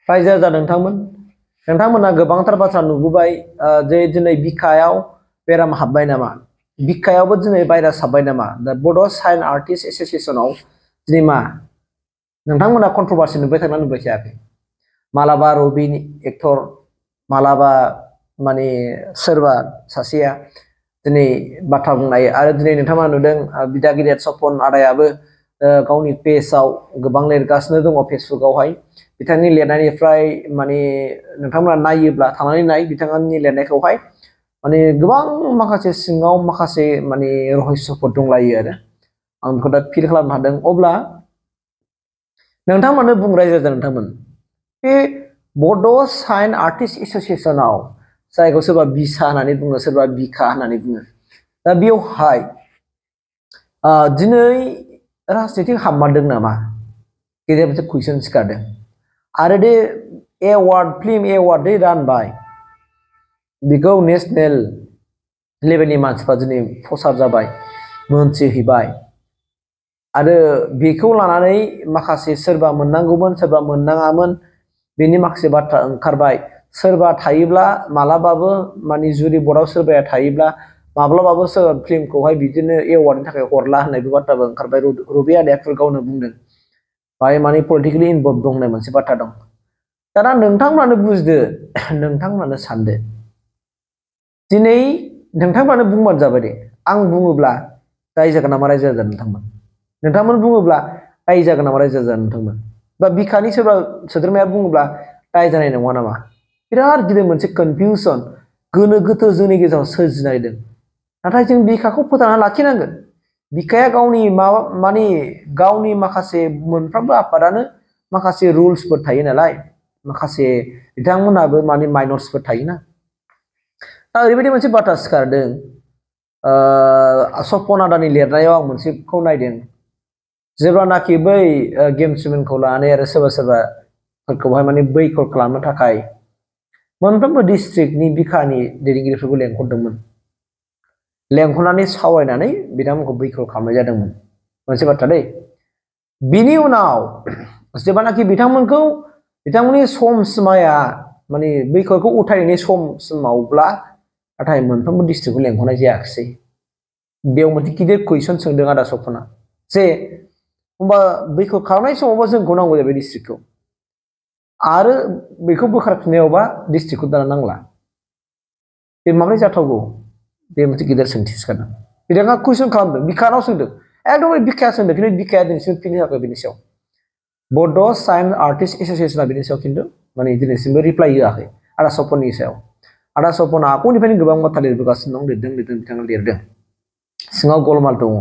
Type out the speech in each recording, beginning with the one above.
रायजो राजा नोंथांमोना गोबांथार बाथ्रा नुबोबाय जे दिनै बिखायाव बेराम हाबबाय नामा बिखायावबो दिनै भाइरास हाबबाय नामा दा बड' साइन आर्टिस्ट एस'सिएशनाव दिनै मा नोंथांमोना कन्ट्रभार्सि नुबाय थायाखै मालाबा रबिनि एक्टर मालाबा माने सोरबा सासेया दिनै बाथ्रा बुंनाय आरो दिनै नोंथांमोना नुदों बिदा गिदिर सपन आदायाबो गावनि पेजआव गोबां लिरगासिनो दङ फेसबुकआवहाय बिथांनि लिरनायनिफ्राय माने नोंथांमोना नायोब्ला थांनानै नाय बिथांनि लिरनायखौहाय माने गोबां माखासे सिङाव माखासे माने रहस्यफोर दंलायो आरो आं बेखौ दा फिल खालामनो हादों अब्ला नोंथांमोननो बुं रायजो राजा नोंथांमोन बे बड' साइन आर्टिस्ट एस'सिएशनाव जायखौ सोरबा बिसा होननानै बुङो सोरबा बिखा होननानै बुङो दा बेयावहाय दिनै राजनितिक हाबमारदों नामा गेदेर मोनसे कुइसन सिखारदों आरो दे फिल्म एवार्ड दे रानबाय बेखौ नेसनेल लेभेलनि मानसिफ्रा दिनै प्रसार जाबाय मोनथिहैबाय आरो बेखौ लानानै माखासे सोरबा मोननांगौमोन सोरबा मोननाङामोन बेनि माखासे बाथ्रा ओंखारबाय सोरबा थायोब्ला मालाबाबो माने जुरि बर्डआव सोरबाया थायोब्ला माब्लाबाबो सोरबा फिल्मखौहाय बिदिनो एवार्डनि थाखाय हरला होननाय बाथ्राबो ओंखारबाय रबि आदाया गावनो बुंदों बाय माने पलिटिकेलि इनभल्भ दं होननाय मोनसे बाथ्रा दं दाना नोंथांमोनानो बुजिदो नोंथांमोनानो सानदो दिनै नोंथांमोनानो बुंबानो जाबाय दे आं बुङोब्ला दाय जागोन नामा रायजो राजा नोंथांमोन बुङोब्ला दाय जागोन नामा रायजो राजा नोंथांमोन बा बिखानि सोरबा सोद्रोमाया बुङोब्ला दाय जानाय नङा नामा बिराद गिदिर मोनसे कनफिउसन गोनो गोथो जोंनि गेजेराव सोरजिनायदों नाथाय जों बिखाखौ फोथांना लाखिनांगोन बिखाया गावनि माने गावनि माखासे मोनफ्रोमबो आफादानो माखासे रुल्सफोर थायो नालाय माखासे बिथांमोनाबो माने माइनर्सफोर थायोना दा ओरैबायदि मोनसे बाथ्रा सिखारदों सपन आदानि लिरनायाव आं मोनसेखौ नायदों जेब्लानाखि बै गेमसमेनखौ लानानै आरो सोरबाफोरखौहाय माने बैकट खालामनो थाखाय मोनफ्रोमबो डिस्ट्रिक्टनि बिखानि दैदेनगिरिफोरखौ लेंहरदोंमोन लेंहरनानै सावरायनानै बिथांमोनखौ बैकट खालामनाय जादोंमोन मोनसे बाथ्रा दै बिनि उनाव जेब्लानाखि बिथांमोननि समसिमाया माने बैकटखौ उथायनायनि समसिमावब्ला नाथाय मोनफ्रोमबो डिस्ट्रिक्टखौ लेंहरनाय जायाखिसै बेयाव मोनसे गिदिर कुइसन सोंदों आदा सपना जे होमबा बैकट खालामनाय समावबा जोंखौ नांगौ जाबाय डिस्ट्रिक्टखौ आरो बेखौ बोखारफिननायावबा डिस्ट्रिक्टखौ दाना नांला बे माब्रै जाथावगौ बे मोनसे गिदिर सोंथि सिखारदों बिथाङा कुइसन खालामदों बिखानाव सोंदों एकदम बिखाया सोंदों खिन्थु बिखाया दिनैसिम फिन होआखै बिनि सायाव बड' साइन आर्टिस्ट एस'सिएशना बिनि सायाव खिन्थु माने दिनैसिमबो रिप्लाइ होआखै आदा सपननि सायाव आदा सपना आगुनिफ्रायनो गोबां बाथ्रा लिरबोगासिनो दं लिरदों बिथाङा लिरदों सिङाव गलमाल दङ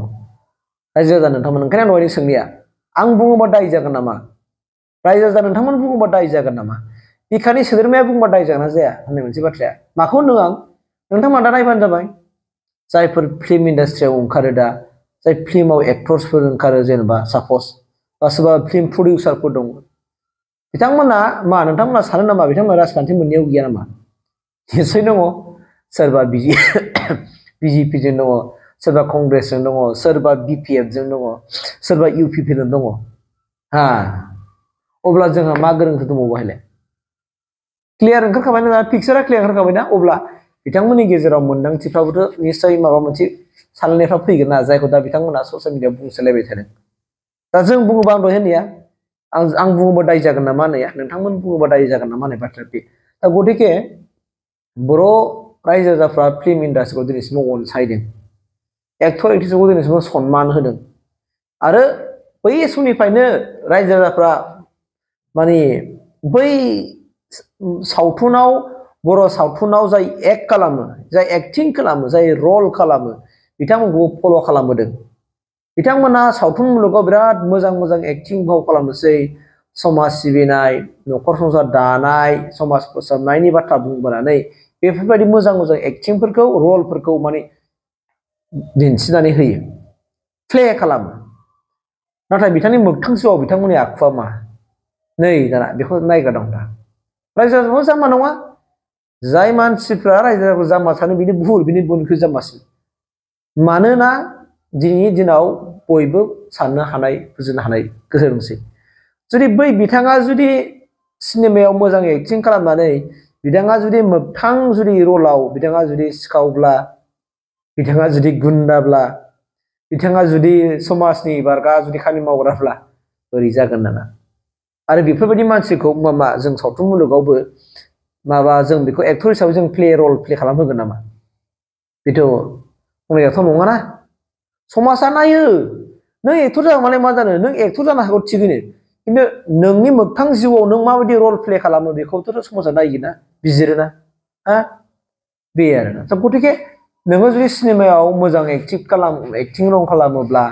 रायजो राजा नोंथांमोन ओंखायनो आं दहायनो सोंनाया आं बुङोबा दाय जागोन नामा रायजो राजा नोंथांमोन बुङोबा दाय जागोन नामा बिखानि सोद्रोमाया बुंबा दाय जागोन ना जाया होननाय मोनसे बाथ्राया माखौ होनदों आं नोंथांमोना दा नायबानो जाबाय जायफोर फिल्म इन्डास्ट्रियाव ओंखारो दा जाय फिल्माव एक्टर्सफोर ओंखारो जेनेबा सापस बा सोरबा फिल्म प्रडिउसारफोर दङ बिथांमोना मा नोंथांमोना सानो नामा बिथांमोना राजखान्थि मोननायाव गैया नामा निसय दङ सोरबा बिजेपिजों दङ सोरबा कंग्रेसजों दङ सोरबा बिपिएफजों दङ सोरबा इउपिपिजों दङ अब्ला जोंहा मा गोरोन्थि दंबावो बेहायलाय क्लियार ओंखारखाबाय ना पिक्सारा क्लियार ओंखारखाबाय ना अब्ला बिथांमोननि गेजेराव मोनदांथिफ्राबोथ' निस्सय माबा मोनसे साननायफ्रा फैगोन ना जायखौ दा बिथांमोना ससियेल मिडियाआव बुंसोलायबाय थादों दा जों बुङोबा आं दहाय होननाया आं बुङोबा दाय जागोन नामा होननाया नोंथांमोन बुङोबा दाय जागोन नामा होननाय बाथ्रा बे दा गतिके बर' रायजो राजाफ्रा फिल्म इन्डास्ट्रिखौ दिनैसिम अनसायदों एक्टर एक्ट्रिसखौ दिनैसिम सनमान होदों आरो बै समनिफ्रायनो रायजो राजाफ्रा माने बै सावथुनाव बर' सावथुनाव जाय एक्ट खालामो जाय एक्टिं खालामो जाय रल खालामो बिथांमोनखौ फल' खालामबोदों बिथांमोना सावथुन मुलुगाव बिराद मोजां मोजां एक्टिं फाव खालामनोसै समाज सिबिनाय न'खर संसार दानाय समाज फोसाबनायनि बाथ्रा बुंबोनानै बेफोरबायदि मोजां मोजां एक्टिंफोरखौ रलफोरखौ माने दिन्थिनानै होयो प्ले खालामो नाथाय बिथांनि मोगथां जिउआव बिथांमोननि आखुआ मा नै दाना बेखौ नायग्रा दं दा रायजो राजाफ्राबो जाम्बा नङा जाय मानसिफ्रा रायजो राजाखौ जाम्बा सानो बिनि भुल बिनि बयनिख्रुइ जाम्बासिन मानोना दिनैनि दिनाव बयबो साननो हानाय बुजिनो हानाय गोहो दंसै जुदि बै बिथाङा जुदि सिनेमायाव मोजाङै एक्टिं खालामनानै बिथाङा जुदि मोगथां जुदि रलाव बिथाङा जुदि सिखावब्ला बिथाङा जुदि गुन्दाब्ला बिथाङा जुदि समाजनि बारगा जुदि खामानि मावग्राब्ला बोरै जागोन नामा आरो बेफोरबायदि मानसिखौ मा जों सावथुन मुलुगावबो माबा जों बेखौ एक्टर हिसाबै जों रल प्ले खालामहोगोन नामा बेथ' गनायजाथाव नङाना समाजा नायो नों एक्टर जाबाय मा जानो नों एक्टर जानो हागौ थिगैनो खिन्थु नोंनि मोगथां जिउआव नों माबायदि रल प्ले खालामो बेखौथ' समाजा नायोना बिजिरोना हा बे आरोना गतिके नोङो जुदि सिनेमायाव मोजां एक्टिं रल खालामोब्ला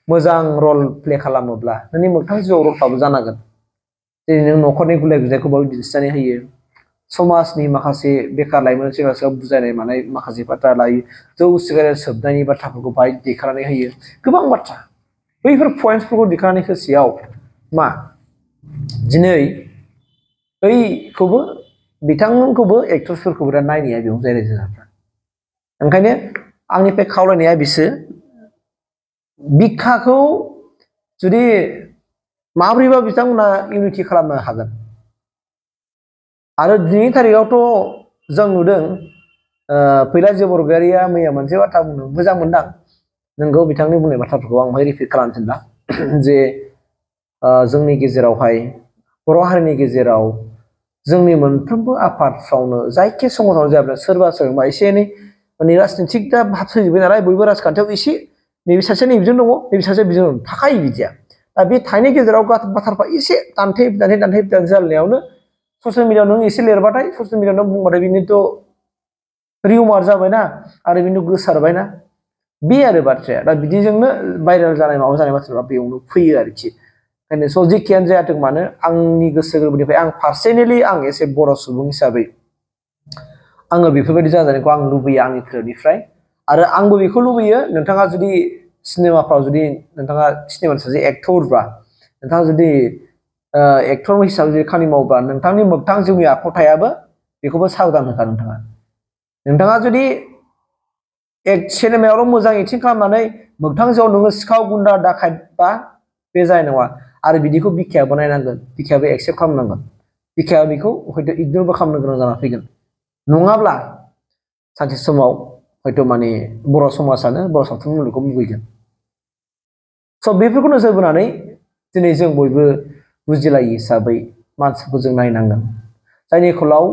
मोजां रल प्ले खालामोब्ला नोंनि मोगथां जिउआव रलफ्राबो जानांगोन जेरै नों न'खरनि गुलाय गुजायखौ दिन्थिनानै होयो समाजनि माखासे बेखार लाइमोन सेंग्रा सिख्ला बुजायनाय मानाय माखासे बाथ्रा लायो जौ सिगारेट सोबनायनि बाथ्राफोरखौ बाहाय देखायनानै होयो गोबां बाथ्रा बैफोर पइन्ट्सफोरखौ देखायनानै होसेयाव मा दिनै बैखौबो बिथांमोनखौबो एक्टर्सफोरखौबो दा नायनाया बेयाव जाय रायजो राजाफ्रा ओंखायनो आंनिफ्राय खावलायनाया बिसो बिखाखौ जुदि माब्रैबा बिथांमोना इउनिटि खालामनो हागोन आरो दिनैनि थारिखआवथ' जों नुदों फैलाजिउ बरग'यारिया मैया मोनसे बाथ्रा बुंदों मोजां मोनदां नोंगौ बिथांनि बुंनाय बाथ्राफोरखौ आं बाहाय रिपिट खालामफिनला जे जोंनि गेजेरावहाय बर' हारिनि गेजेराव जोंनि मोनफ्रोमबो आफादफ्रावनो जायखि संगठनाव जायाब्ला सोरबा सोरबा एसे एनै माने राजनितिक दा भाब फैजोब्बाय नालाय बयबो राजखान्थियाव एसे नैबे सासे नैबेजों दङ नैबे सासे बेजों दं थाखायो बिदिया दा बे थाइनि गेजेराव बाथ्राफ्रा एसे दान्थे जालायनायावनो ससियेल मिडियायाव नों एसे लिरबाथाय ससियेल मिडियायाव नों बुंबाथाय बिनिथ' रिउमार जाबायना आरो बिनो गोसारबायना बे आरो बाथ्राया दा बिदिजोंनो भाइरेल जानाय माबा जानाय बाथ्राफ्रा बेयावनो फैयो आरोखि ओंखायनो स' जेखियानो जायाथों मानो आंनि गोसो गोरबोनिफ्राय आं पार्सनेलि आं एसे बर' सुबुं हिसाबै आङो बेफोरबायदि जाजानायखौ आं लुबैयो आंनि खोलोबनिफ्राय आरो आंबो बेखौ लुबैयो नोंथाङा जुदि सिनेमाफ्राव जुदि नोंथाङा सिनेमानि सासे एक्टरब्ला नोंथाङा जुदि एक्टर हिसाबै जुदि खामानि मावोब्ला नोंथांनि मोगथां जिउनि आखुथायाबो बेखौबो साबधान होखा नोंथाङा जुदि सिनेमायावल' मोजां एक्टिं खालामनानै मोगथां जिउआव नोङो सिखाव गुन्दा दाखायत बा बे जानाय नङा आरो बिदिखौ बिखायाबो नायनांगोन बिखायाबो एक्सेप्ट खालामनांगोन बिखाया बेखौ हयथ' इगनरबो खालामनो गोनां जाना फैगोन नङाब्ला सानसे समाव हयथ' माने बर' समाजानो बर' सावथुन मुलुगखौ मुगैगोन स' बेफोरखौ नोजोर बोनानै दिनै जों बयबो बुजिलायो हिसाबै मानसिफोरखौ जों नायनांगोन जायनि फलाव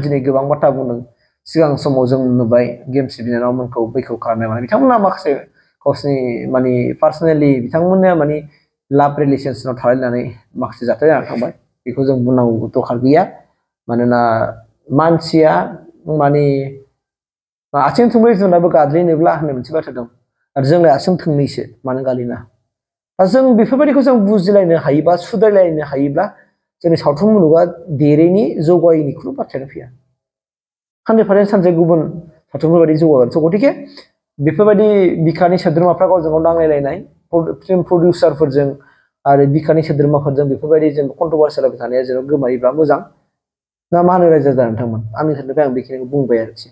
दिनै गोबां बाथ्रा बुंदों सिगां समाव जों नुबाय गेमस्रि बिनानावमोनखौ बैखौ खालामनाय माने बिथांमोना माखासे गावसिनि माने पार्सनेलि बिथांमोननिया माने लाभ रिलेसन्सनाव थालायनानै माखासे जाथाय जानानै थांबाय बेखौ जों बुंनांगौ दरखार गैया मानोना मानसिया माने आथिं थोंब्रै जुनाराबो गाद्लिनोब्ला होननाय मोनसे बाथ्रा दं आरो जोंलाय आथिं थोंनैसो मानो गालिना दा जों बेफोरबायदिखौ जों बुजिलायनो हायोबा सुद्रायलायनो हायोब्ला जोंनि सावथुन मुलुगा देरैनि जौगायैनि खुनु बाथ्रायानो फैया 100% सानसे गुबुन सावथुनफोरबायदि जौगागोन स' गतिके बेफोरबायदि बिखानि सोद्रोमाफ्रा गावजों गाव नांलायलायनाय फिल्म प्रडिउसारफोरजों आरो बिखानि सोद्रोमाफोरजों बेफोरबायदि जों कन्ट्रभार्सियेल थानाया जेराव गोमायोब्ला मोजां ना मा होनो रायजो राजा नोंथांमोन आंनि थाखाय आं बेखिनिखौ बुंबाय आरोखि